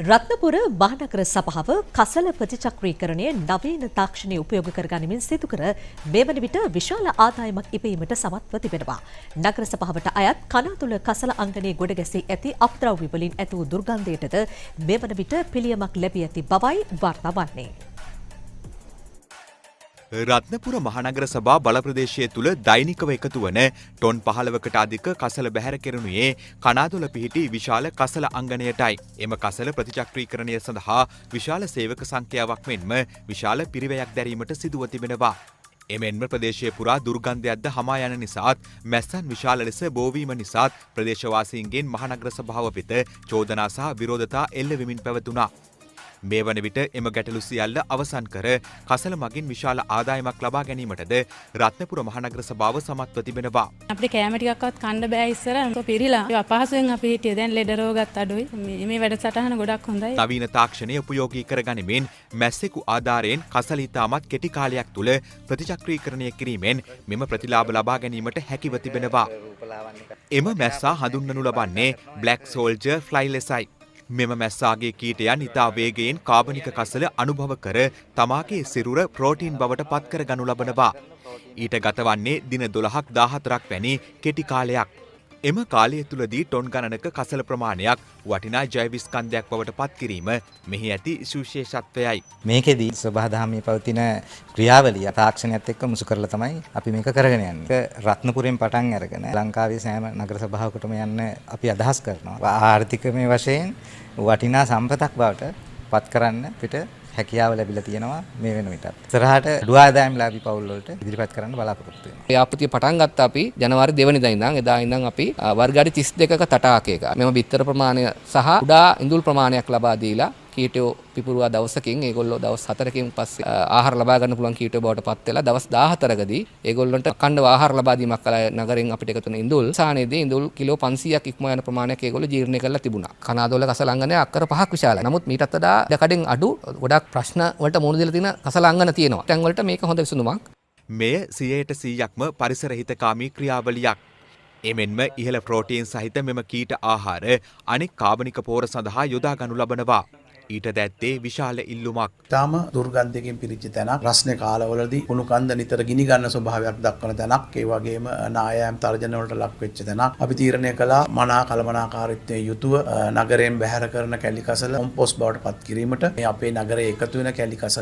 රත්නපුර මහනගර සභාව කසල ප්‍රතිචක්‍රීකරණය නවීන තාක්ෂණය උපයෝග කරගනිමින් සිදු කර මේ වන විට විශාල ආදායමක් ඉපීමට සමත්ව තිබෙනවා. නගර සභාවට අයත් කනාතුල කසල අංගණයේ ගොඩ ගැසී ඇති අපද්‍රව්‍ය වලින් ඇති වූ දුර්ගන්ධයටද මේ වන විට පිළියමක් ලැබී ඇති බවයි වාර්තා වන්නේ. රත්නපුර මහනගර සභා බල ප්‍රදේශය තුළ දෛනිකව එකතු වන ටොන් 15කට අධික කසල බැහැර කෙරුණුයේ කනාදොල පිහිටි විශාල කසල අංගණයටයි. එම කසල ප්‍රතිචක්‍රීකරණය සඳහා විශාල සේවක සංඛ්‍යාවක් මෙන්ම විශාල පිරිවැයක් දැරීමට සිදුව තිබෙනවා. එමෙන්ම ප්‍රදේශය පුරා දුර්ගන්ධයක්ද හමා යන නිසාත් මැස්සන් විශාල ලෙස බෝවීම නිසාත් ප්‍රදේශවාසීන්ගෙන් මහනගර සභාව වෙත චෝදනා සහ විරෝධතා එල්ල වෙමින් පැවතුණා. මේ වන විට එම ගැටලු සියල්ල අවසන් කර කසල මගින් විශාල ආදායමක් ලබා ගැනීමටද රත්නපුර මහනගර සභාව සමත්ව තිබෙනවා. අපිට කෑම ටිකක්වත් කන්න බෑ ඉස්සර. පිරීලා අපහසුයෙන් අපි හිටියේ. දැන් ලෙඩ රෝගත් අඩුයි. මේ වැඩසටහන ගොඩක් හොඳයි. නවීන තාක්ෂණය උපයෝගී කරගනිමින් මැස්සෙකු ආධාරයෙන් කසල ඉතාමත් කෙටි කාලයක් තුළ ප්‍රතිචක්‍රීකරණය කිරීමෙන් මෙම ප්‍රතිලාභ ලබා ගැනීමට හැකිව තිබෙනවා. එම මැස්සා හඳුන්වනු ලබන්නේ බ්ලැක් සෝල්ජර් ෆ්ලයි ලෙසයි. මෙම මැස්සාගේ කීටයන් ඉතා වේගයෙන් කාබනික කසල අනුභව කර තමාගේ සිරුර ප්‍රෝටීන් බවට පත් කර ගනු ලබනවා. ඊට ගතවන්නේ දින 12ක් 14ක් වැනි කෙටි කාලයක්. එම කාලය තුළදී ටොන් ගණනක කසල ප්‍රමාණයක් වටිනා ජෛව ස්කන්ධයක් බවට පත් කිරීම මෙහි ඇති සුවිශේෂත්වයයි. මේකෙදී සබහාදහමේ පවතින ක්‍රියාවලිය තාක්ෂණයත් එක්ක මුසු කරලා තමයි අපි මේක කරගෙන යන්නේ. රත්නපුරෙන් පටන් අරගෙන ලංකාවේ සෑම නගර සභාවකටම යන්න අපි අදහස් කරනවා. ආර්ථිකමය වශයෙන් වටිනා සම්පතක් බවට පත් කරන්න අපිට හැකියාව ලැබිලා තියෙනවා මේ වෙන විටත්. ඉස්සරහට අඩු ආදායම්ලාභී පවුල් වලට ඉදිරිපත් කරන්න බලාපොරොත්තු වෙනවා. ව්‍යාපෘතිය පටන් ගත්තා අපි ජනවාරි 2 වෙනිදා ඉඳන්. එදා ඉඳන් අපි වර්ග අඩි 32ක තටාකයක මෙම බිත්තර ප්‍රමාණය සහ කුඩා ඉඳුල් ප්‍රමාණයක් ලබා දීලා කීටයෝ පිපුරුවා දවසකින් ඒගොල්ලෝ දවස් 4කින් පස්සේ ආහාර ලබා ගන්න පුළුවන් කීටයෝ බවට පත් වෙලා දවස් 14කදී ඒගොල්ලන්ට අඛණ්ඩව ආහාර ලබා දීමක් කළා. නගරෙන් අපිට එකතු වෙන ඉඳුල් සානේදී ඉඳුල් කිලෝ 500ක් ඉක්ම යන ප්‍රමාණයක් ඒගොල්ලෝ ජීර්ණය කරලා තිබුණා. කනාදොල කසල අංගණය අක්කර 5ක් විශාලයි. නමුත් මීටත් වඩා ඉඩකඩෙන් අඩු ගොඩක් ප්‍රශ්න වලට මුහුණ දීලා තියෙන කසල අංගණ තියෙනවා. තැන් වලට මේක හොඳ විසඳුමක්. මෙය 100%ක්ම පරිසර හිතකාමී ක්‍රියාවලියක්. එමෙන්ම ඉහළ ප්‍රෝටීන් සහිත මෙම කීට ආහාර අනෙක් කාබනික පෝර සඳහා යොදා ගනු ලබනවා. ඊට දැත්තේ විශාල ඉල්ලුමක්. තාම දුර්ගන්ධයකින් පිරිච්ච තැනක්, රස්නේ කාලවලදී කුණු කන්ද නිතර ගිනි ගන්න ස්වභාවයක් දක්වන තැනක්, ඒ වගේම නායෑම් තර්ජන වලට ලක් වෙච්ච තැනක්. අපි තීරණය කළා මනා කළමනාකාරීත්වයෙන් යුතුව නගරයෙන් බැහැර කරන කැලි කසල කොම්පෝස්ට් බවට පත් කිරීමට. මේ අපේ නගරයේ එකතු වෙන කැලි කසල